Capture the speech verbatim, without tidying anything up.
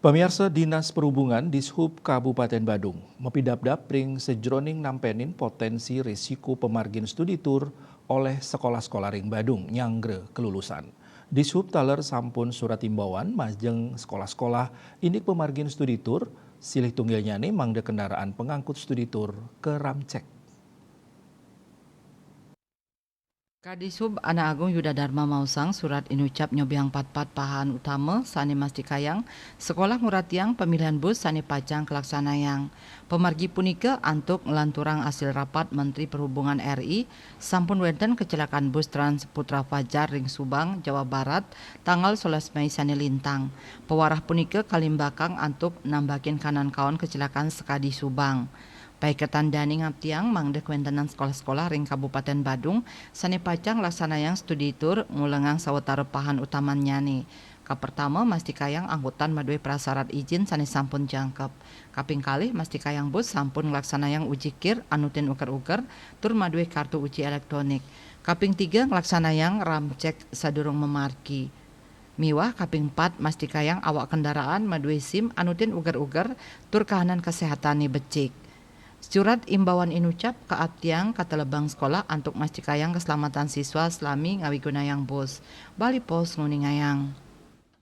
Pamiarsa, Dinas Perhubungan Dishub Kabupaten Badung mapidabdab ring sajeroning nampenin potensi risiko pamargin studi tur olih sekolah-sekolah ring Badung nyanggra kelulusan. Dishub taler sampun surat imbauan majeng sekolah-sekolah indik pamargin studi tur, silih tunggilnyane mangda kendaraan pangangkut studi tur karamcek. Kadishub Anak Agung Yuda Dharma maosang surat inucap nyobiang patpat pahan utama sane mastikayang sekolah nguratiang pamilihan bus sane pacang kalaksanayang. Pamargi punika antuk nglanturang asil rapat Menteri Perhubungan R I, sampun wenten kecelakaan bus Trans Putra Fajar ring Subang, Jawa Barat, tanggal solas Mei sane lintang. Pawarah punika kalimbakang antuk nambakin kanan kaon kecelakaan sakadi Subang. Paiketan dane ngaptiang mangda kawentenan sekolah-sekolah ring Kabupaten Badung sane pacang laksanayang studi tur ngulengang sawatara pahan utamannyane. Kapertama, mastikayang angkutan madue prasarat ijin sane sampun jangkep. Kaping kalih, mastikayang bus sampun nglaksanayang uji kir anutin uger-uger tur madue kartu uji elektronik. Kaping tiga, nglaksanayang ramcek sadurung mamargi. Miwah kaping pat, mastikayang awak kendaraan madue SIM anutin uger-uger tur kahanan kasehatane becik. Surat imbauan inucap kaaptiang ka telebang sekolah antuk mastikayang keselamatan siswa salami ngawigunayang bus. Bali Post nguningayang.